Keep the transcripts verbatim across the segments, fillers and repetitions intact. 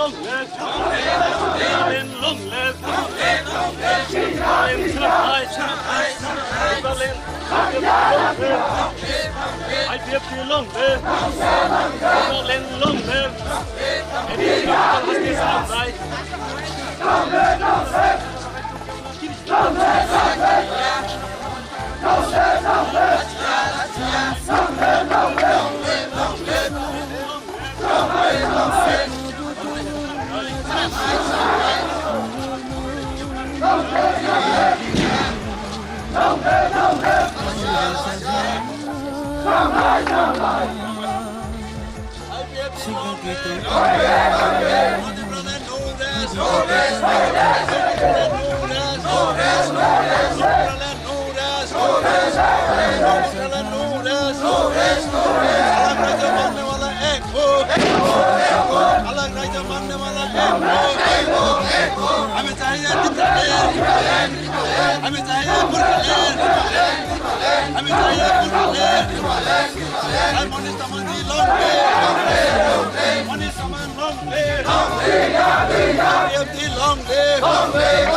Long live! Long live! Long live! I P F T long live! Long live! Hami chahiye Tipraland. Hami chahiye Gurkhaland. Hami chahiye Gurkhaland. Hai Manish Taman ji long live. Manish Taman long live. Long live. Long live. Long live.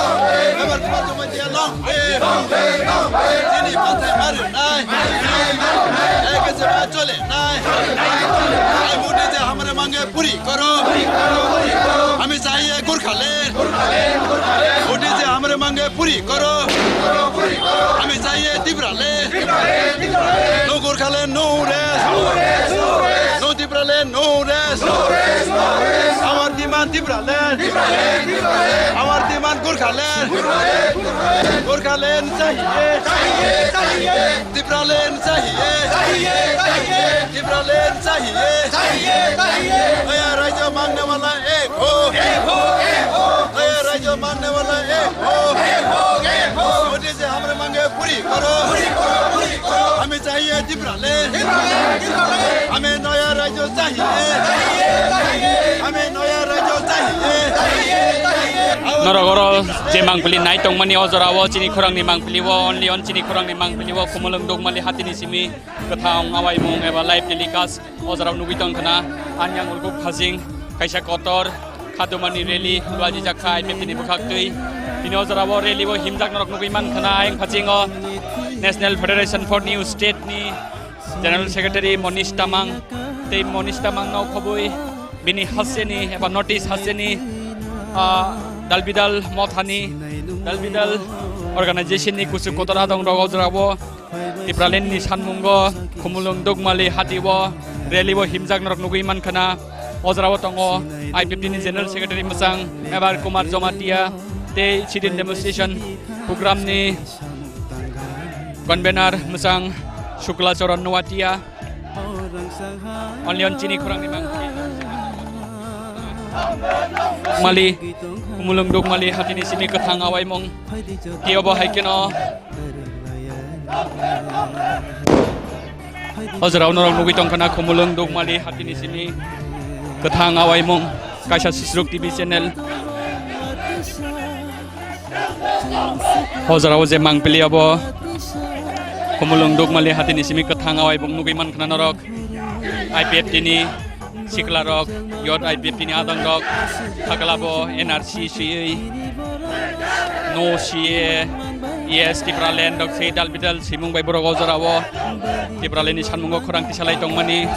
Mevar Kumar Jamatia long live. Long live. Long live. Chini pathai mari nai. Ek se ba chole nai. Hai Modi ji hamare mange puri karo. Hami chahiye Gurkhaland. Modi ji hamare mange puri karo. Hami chahiye Tipraland. No Gurkhaland, no rest. No Tipraland, no rest. Our demand Tipraland. Our demand Gurkhaland. Gurkhaland chahiye. Tipraland chahiye. Tipraland chahiye. Noya rajya mangne wala ek ho. Noya rajya mangne wala ek ho. Modi ji hamare mange puri karo. Hami chahiye Tipraland. Hami noya rajya chahiye. Hami noya rajya chahiye. Norok oro je mangpili nai tongmani o jorao chini khorangni mangpili o, only on chini khorangni mangpili o Khumulwng Dukmali hatini simi kwthang awaimung eba live telecast o jorao nugui tong khna. Ani ang ulguk phajing kaisa kotor khadumani rally luaji jakha I P F T ni bwkhak twi. Tini o jorao rally o himjak norok nugui man khna. Ayang phasingo National Federation for New State ni General Secretary Monish Tamang, tei Monish Tamang no khobwi bini hasteni eba notice hasteni, ah, dalbidal mothani, dalbidal organization ni kuchuk kotor adong rok o jorao Tipraland ni sanmungo Khumulwng Dukmali hati o rally o himjak norok nugui man khna. O jorao tongo I P F T ni General Secretary mwchang Mevar Kumar Jamatia tei sit-in demonstration program ni convener mwchang Shukla Charan Noatia. Only on chini khorangni mang Mali, Khumulwng Dukmali hatini simi kwthang awaimung. Tiobo hai kheno o jorao norok nugui tong khna Khumulwng Dukmali hatini simi kwthang awaimung kaisa Susruk T V channel. O jorao je mangpili abo Khumulwng Dukmali hatini simi kwthang awaimung nugui man khna norok. I P F T ni sikla rok, youth I P F T ni adang rok, thakla bo N R C siyui, no C A, yes, Tipraland rok se dal bidal simung bai borok o jorao Tipraland ni sanmungo khorang tisalai tongmani.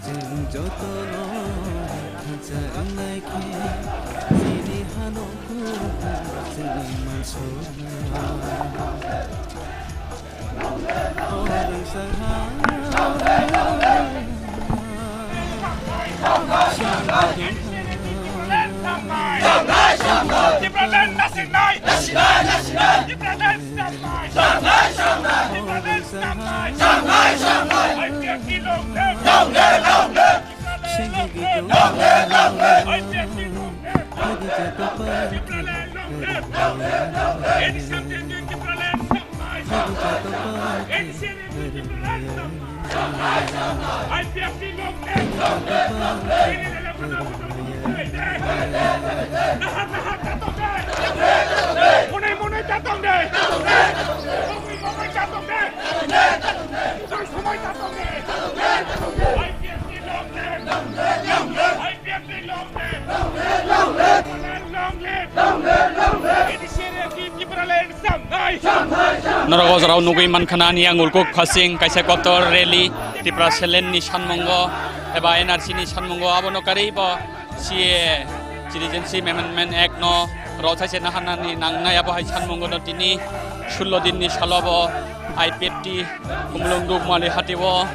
Chwng jotono khacha wngnai khe, chini hano kubun chwngni mansukna. O rwngsa ha. Tipraland nasinai! Nasinai, nasinai! Tipraland nasinai! Nasinai, nasinai! Tipraland nasinai! Norok o jorao nugwi mankha na, ani ang ulkuk phasing kaisa kotor rally, Tipra Seleng ni sanmungo eba N R C ni sanmungo, abono karwi bo C A A, Citizenship Amendment Act no rw saise naharnani nangnai, abo hai sanmungo no tini sullo din ni salo bo I P F T Khumulwng Dukmali hati o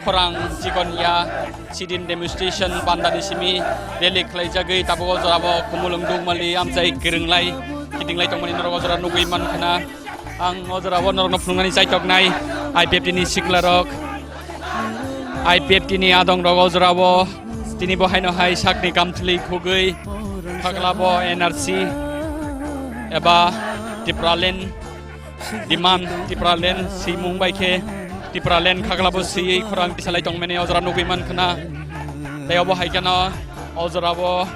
khorang chikon ya sit-in demonstration panda ni simi rally khlaijagwi tabuk o jora bo Khumulwng Dukmali amchai kwrwnglai kitinglai tongmani norok o jora nugwi mankha na. Ang o jora o norokno phunuknani chaitoknai I P F T ni siklarok, I P F T ni adongrok o jora o tini bo haino hai sakni kamthli khugwi khaklabo N R C eba Tipraland demand, Tipraland swimung bai khe Tipraland khaklabo swiwi khorang tisalai tongmani o jora nugwi mankha na. Tei obo hai kheno o jora o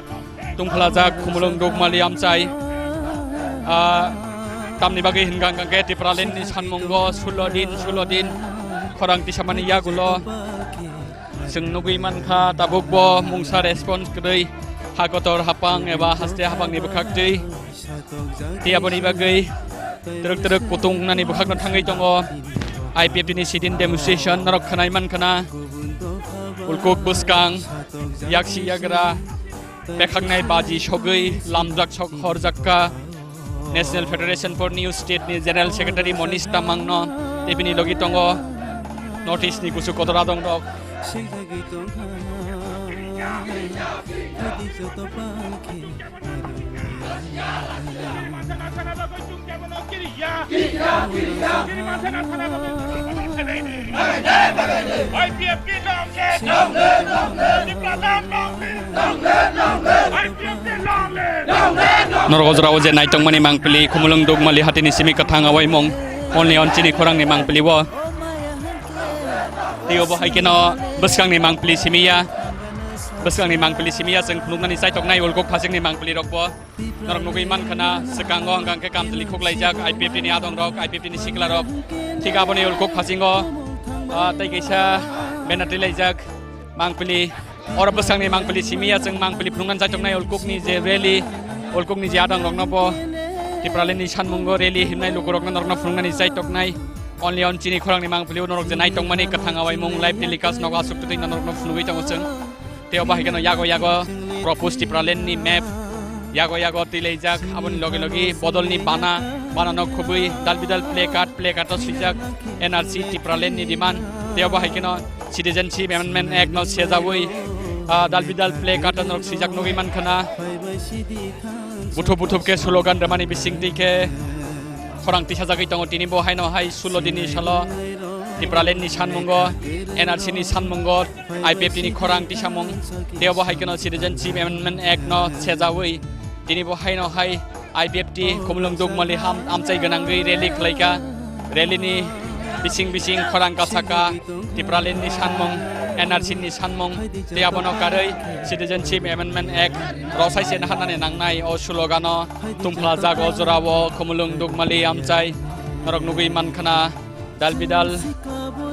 tungphlajak Khumulwng Dukmali amchai. Ah, tamni bagwi hinkha hinkha khe Tipraland ni sanmungo sullo din, sullo din khorang tisamani yagulo chwng nugwi mankha tabuk bo mungsa response kwrwi ha kotor hapang eba haste hapangni bwkhaktwi. Tei aboni bagwi twrwk twrwk kutung wngnani bwkhakno thangwi tongo I P F T ni sit-in demonstration norok khwnai mankha na. Ulkuk bwskang yaksi yagra pekhaknai baji sogwi lamjak sok horjakka National Federation for New State ni General Secretary Monish Tamang no, tei bini logi tongo North East ni kusu kotor adongrok. Norok o jora o je naitokmani mangpili, Khumulwng Dukmali hatini simi kwthang awaimung, only on chini khorangni mangpili o. Tei obo hai kheno bwskangni mangpili simi ya, bwskangni mangpili simi ya, chwng phunuknani chaitoknai ulkuk phasingni mangpili rok bo. Norok nugwi mankha na, swkango hwnkha khe kamthli khuklaijak I P F T ni adongrok, I P F T ni siklarok. Thik aboni ulkuk phasingo, ah, tei kaisa banner twilaijak mangpili. Oro bwskangni mangpili simi ya, chwng mangpili phunuknani chaitoknai ulkukni je rally, ulkukni je adongrokno bo Tipraland ni sanmungo rally himnai lukurokno norokno phunuknani chaitoknai. Only on chini khorangni mangpili o norok je naitokmani kwthang awaimung live telecast nogo aswk twtwi norokno phunugwi tongo chwng. Tei obo hai kheno yago yago proposed Tipraland ni map yago yago twilaijak, aboni loge loge bodolni bana, banano khubui dal bidal play card, play card o swijak N R C Tipraland ni demand. Tei obo hai kheno Citizenship Amendment Act no sejaui, ah, dal bidal play card o norok swijak nugwi mankha na. Buthup buthup khe slogan rwmani bisingtwi khe khorang tisajagwi tongo tini bo haino hai sullo dini salo Tipraland ni sanmungo, N R C ni sanmungo, I P F T ni khorang tisamung, tei obo hai kheno Citizenship Amendment Act no sejaui tini bo haino hai I P F T Khumulwng Dukmali ham amchai gwnangwi rally khlaikha. Rally ni bising bising khorang kasaka Tipraland ni sanmung, N R C ni sanmung, tei abono karwi Citizenship Amendment Act rw saise naharnani nangnai o slogan o tungphlajak o jora o Khumulwng Dukmali amchai norok nugwi mankha na. Dal bidal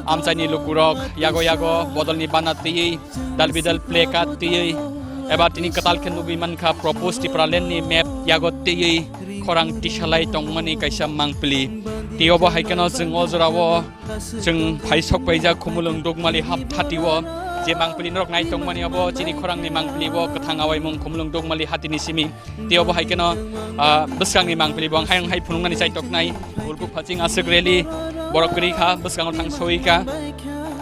amchaini lukurok yago yago bodolni bana twiwi, dal bidal play card twiwi, eba tini kwtal khe nugwi mankha proposed Tipraland ni map yago twiwi khorang tisalai tongmani kaisa mangpili. Tei obo hai kheno chwng o jora o chwng phai sok paijak Khumulwng Dukmali hap thati o je mangpili norok nai tongmani abo chini khorangni mangpili bo kwthang awaimung Khumulwng Dukmali hatini simi. Tei obo hai kheno, ah, bwskangni mangpili bo ang hai, ang hai phunuknani chaitoknai. Ulkuk phaching aswk rally borok kwrwi kha, bwskango thang soi kha.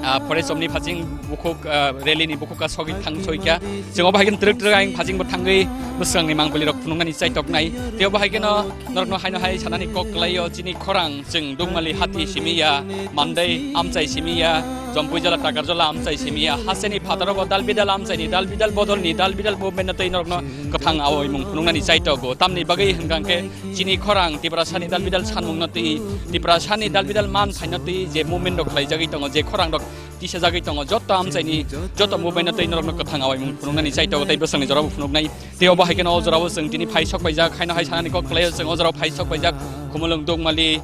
Ah, Forest Omni phaching bukhuk, ah, rally ni bukhuk ka sogwi thang soi kha. Chwng obo hai kheno twrwk twrwk ayang phaching bo thangwi bwskangni mangpili rok phunuknani chaitoknai. Tei obo hai kheno norokno haino hai sanani kok kwlaio chini khorang chwng Dukmali hati simi ya, Mandai amchai simi ya. Tompuijala Takarjala amchai simi ya, hasteni phataro bo dal bidal amchaini, dal bidal bodolni, dal bidal movement no tei norokno kwthang aoimung phunuknani chaitogo. Tamni bagwi hwnkha khe chini khorang Tiprasani dal bidal sanmungno twi, Tiprasani dal bidal man phaino twi je movement rok khlaijagwi tongo, je khorang rok tisajagwi tongo, joto amchaini, joto movement no twi norokno kwthang aoimung phunuknani chaitogo tei bwsangni jorabo phunuknai. Tei obo hai kheno o jorao chwng tini phai sok paijak, haino hai sanani kok khlaio chwng o jorao phai sok paijak, Khumulwng Dukmali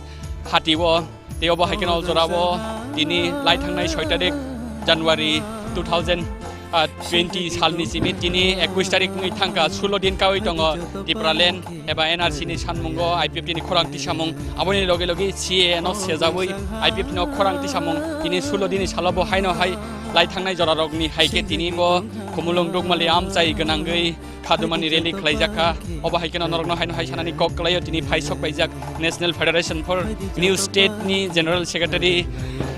hatio. Tei obo hai kheno o jorao tini lai thangnai soi tarik January two thousand twenty salni simi tini ekwis tarik wngwi thangkha, sulo din kaui tongo Tipraland eba N R C ni sanmungo I P F T ni khorang tisamung. Aboni loge loge C A A no sejaui I P F T no khorang tisamung. Tini sulo dini salo bo haino hai lai thangnai jorarokni hai khe tini bo Khumulwng Dukmali amchai gwnangwi khadumani rally khlaijak kha. Obo hai kheno norokno haino hai sanani kok kwlaio, tini phai sok paijak National Federation for New State ni General Secretary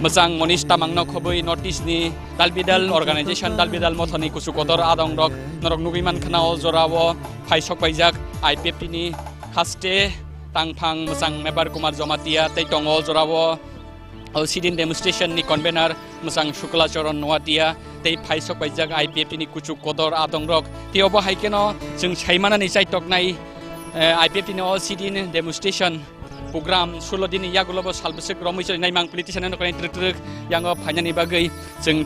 mwchang Monish Tamang no khobwi notice ni dal bidal organization, dal bidal mothani kuchuk kotor adong rok norok nugwi man khna o jorao phai sok paijak I P F T ni haste tangphang mwchang Mebar Kumar Jomatia tei tongo o jorao. O sit-in demonstration ni convener mwchang Shukla Charan Noatia tei phai sok paijak I P F T ni kuchuk kotor adong rok. Tei obo hai kheno chwng saimanani chaitoknai, eh, I P F T ni o sit-in demonstration program sulo dini yagulo bo sal bwswk romwi choli nai mang politician no kwrwi twrwk twrwk yango phainani bagwi. Chwng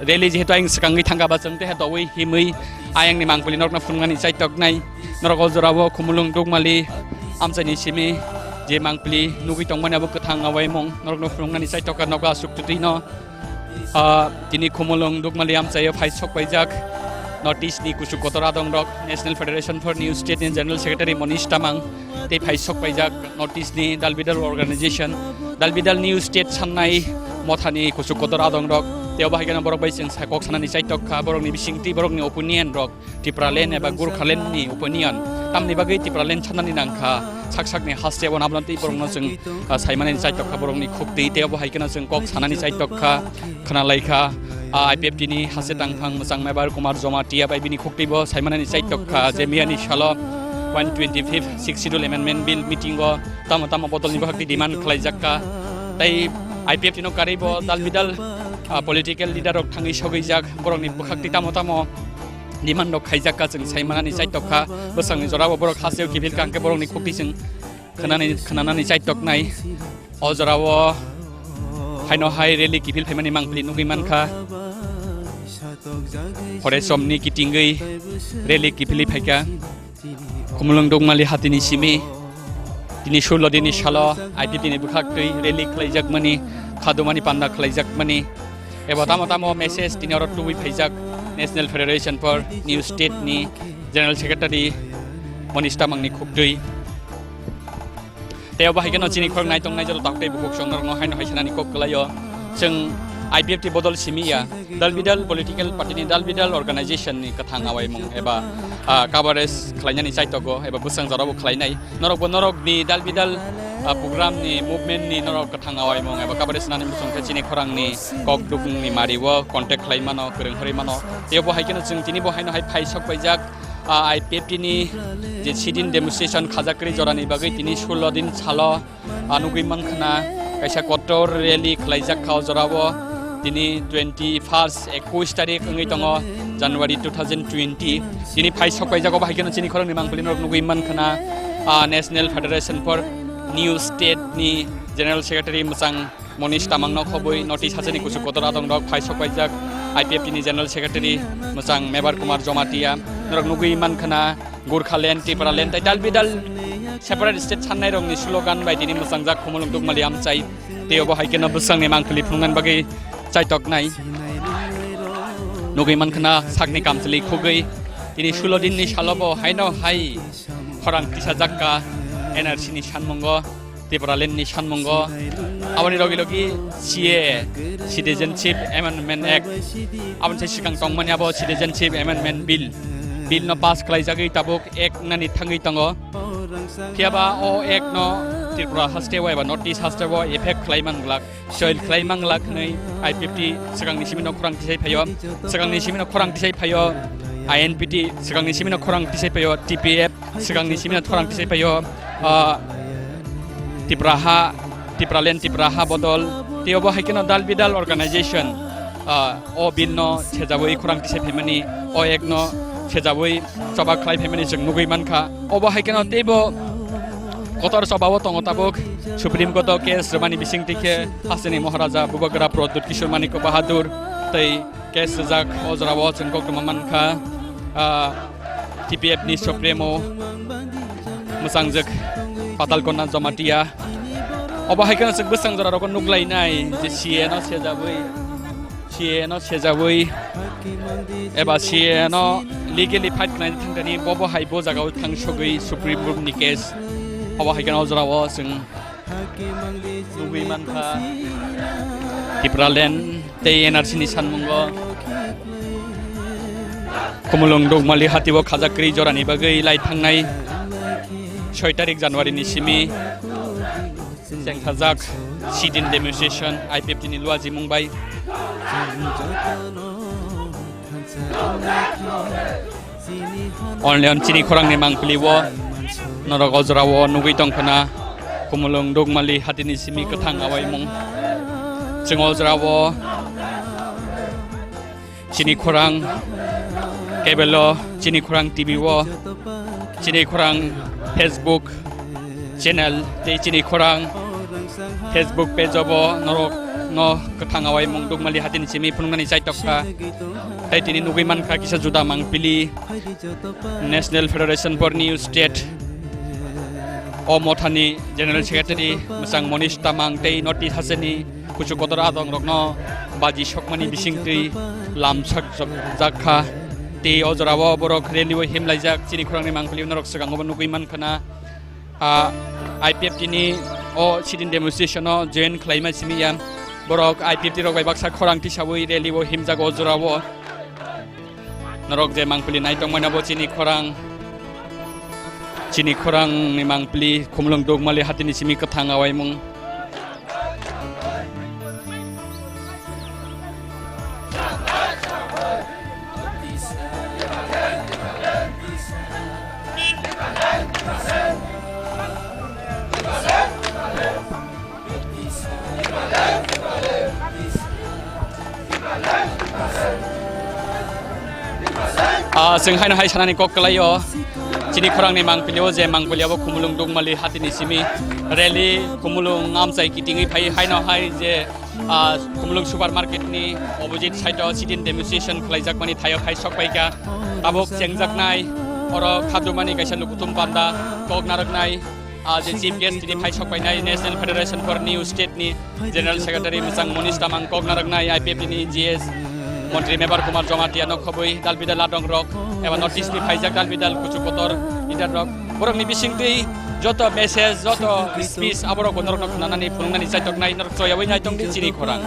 rally jehetu ayang swkangwi thangkha ba chwng teha dowi himwi ayangni mangpili norokno phunuknani chaitoknai. Norok o jorao Khumulwng Dukmali amchaini simi je mangpili nugwi tongmani abo kwthang awaimung norokno phunuknani chaitokha nogo aswk twtwino. Ah, tini Khumulwng Dukmali amchaio phai sok paijak notice ni kuchuk kotor adong rok National Federation for New State ni General Secretary Monish Tamang. Tei phai sok paijak notice ni dal bidal organization, dal bidal new state sannai mothani kuchuk kotor adong rok. Tei obo hai kheno borok bai chwng sa kok sanani chaitok kha, borokni bisingtwi borokni opinion rok, Tipraland eba Gurkhaland ni opinion. Tamni bagwi Tipraland sanani nang kha, sak sakni haste abo nabwlantwi borokno chwng, ah, saimanani chaitok kha, borokni khuktwi. Tei obo hai kheno chwng kok sanani chaitok kha. Khna lai kha, ah, I P F T ni haste tangphang mwchang Mebar Kumar Jomatia bai bini khuktwi bo saimanani chaitok kha je miyani salo one twenty-fifth Sixth Schedule Amendment Bill meeting o tamo tamo bodolni bwkhakni demand khlaijak kha. Tei I P F T no karwi bo dal bidal, ah, political leader rok thangwi sogwijak, borokni bwkhakni tamo tamo demand rok khaijak kha, chwng saimanani chaitok kha. Bwsangni jorao borok hasteo kiphil kha, hwnkhe borokni khuktwi chwng khwnani, khwnanani chaitoknai. O jorao haino hai rally kiphil phaimani mangpili nugwi mankha. Horesomni kitingwi rally kiphilwi phaikha. Khumulwng Dukmali hatini simi tini sullo dini salo I P F T ni bwkhaktwi rally khlaijakmani, khadumani panda khlaijakmani. Eba tamo tamo message tini oro tubui phaijak National Federation for New State ni General Secretary Monish Tamang ni khuktwi. Tei obo hai kheno chini khorok naitongnai joto taktei bukhuk chwng norokno haino hai sanani kok kwlaio. Chwng I P F T bodol simi ya, dal bidal political party ni, dal bidal organization ni kwthang awaimung eba, ah, coverage khlainani chaitogo eba bwsang jorabo khlainai. Norokbo norokni dal bidal, ah, program ni, movement ni norok kwthang awaimung eba coverage nani muchung khe chini khorangni kok dukungni mario contact khlai mano, kwrwng hori mano. Tei obo hai kheno chwng tini bo haino hai phai sok paijak, ah, I P F T ni je sit-in demonstration khajakrwi jorani bagwi tini sullo din salo, ah, nugwi mankha na kaisa kotor rally khlaijak kha o jorao. Tini twenty-first, ekwis tarik wngwi tongo January two thousand twenty. Tini phai sok paijak, obo hai kheno chini khoroknwi mangpili norok nugwi mankha na, ah, National Federation for New State ni General Secretary mwchang Monish Tamang no khobwi notice hachani kuchuk kotor adong rok phai sok paijak I P F T ni General Secretary mwchang Mebar Kumar Jomatia norok nugwi mankha na Gurkhaland, Tipraland tei dal bidal separate state sannai rokni slogan bai tini mwchangjak Khumulwng Dukmali amchai. Tei obo hai kheno bwsangni mangpili phunuknani bagwi chaitoknai. Nugwi mankha na sakni kamchwlwi khugwi tini sullo dinni salobo haino hai khorang tisajak kha N R C ni sanmungo, Tipraland ni sanmungo. Aboni logi logi C A A, Citizenship Amendment Act, aboni sai swkang tongmani abo Citizenship Amendment Bill. Bill no pass khlaijagwi tabuk act nani thangwi tongo. Phiya ba o act no Tripura haste o eba North East haste o effect khlai man glak, soil khlai man glak hwnwi I P F T swkangni simi no khorang tisai phaio, swkangni simi no khorang tisai phaio, I N P T swkangni simi no khorang tisai phaio, T P F swkangni simi no khorang tisai phaio, ah, Tipraha, Tipraland, Tipraha bodol, tei obo hai kheno dal bidal organization, Ah, o bill no sejawi khorang tisai phaimani, o act no sejawi choba khlai phaimani chwng nugwi mankha. Obo hai kheno teibo kotor choba o tongo tabuk Supreme Court o case rwmani bisingtwi khe hasteni Maharaja Bubagra Pradyut Kishore Manikya Bahadur tei case rwjak o jorao chwng koktwma mankha. Ah, T P F ni Supremo mwchangjak Patal Kanya Jamatia. Obo hai kheno chwng bwsang jora rogo nuglainai je C A no sejawi, C A no sejawi eba C A no legally fight khlai thangtani bobo hai bo jagao thang sogwi Supreme Court ni case. Obo hai kheno o jorao chwng nugwi mankha Tipraland tei N R C ni sanmungo Khumulwng Dugmali hatio khajak kwrwi jorani bagwi lai thangnai soi tarik January ni simi chengthajak sit-in demonstration I P F T ni luajimung bai. Only on chini khorangni mangpili o norok o jorao nugwi tongkhana Khumulwng Dugmali hatini simi kwthang awaimung. Chwng o jorao chini khorang cable o, chini khorang T V o, chini khorang Facebook channel tei chini khorang Facebook page o bo norok no kwthang awaimung Dugmali hatini simi phunuknani chaitokha. Tei tini nugwi mankha kisa juda mangpili National Federation for New State o mothani General Secretary mwchang Monish Tamang tei North East hasteni kuchuk kotor adongrokno baji sokmani bisingtwi lamsak jak-, jakha. Tei o jorao borok rally o himlaijak chini khorangni mangpili norok swkango bo nugwi mankhana. Ah, I P F T ni o sit-in demonstration o join khlaima simi ya. Borok I P F T rok bai baksa khorang tisawi rally o himjak o jorao. Norok je mangpili nai tongmani bo chini khorang, chini khorang ni mangpili Khumulwng Dugmali hatini simi kwthang awaimung. Ah, chwng haino hai sanani kok kwlaio. Chini khorangni mangpili o je mangpili abo Khumulwng Dugmali hatini simi rally Khumulwng amchai kitingwi phai haino hai je, ah, Khumulwng supermarket ni opposite side o sit-in demonstration khlaijakmani thaio phai sok paikha. Tabuk chengjaknai oro khadumani kaisa lukutum panda kok narwknai. Ah, je chief guest tini phai sok painai National Federation for New State ni General Secretary mwchang Monish Tamang kok narwknai I P F T ni G S Montri Mebar Kumar Jamatia no khobwi dal bidal adong rok eba North East ni phaijak dal bidal kuchuk kotor leader rok borok ni bisingtwi joto message joto speech aborok norok no khwnanani phunuknani chaitoknai norok choyawi nai tongdi chini khorang.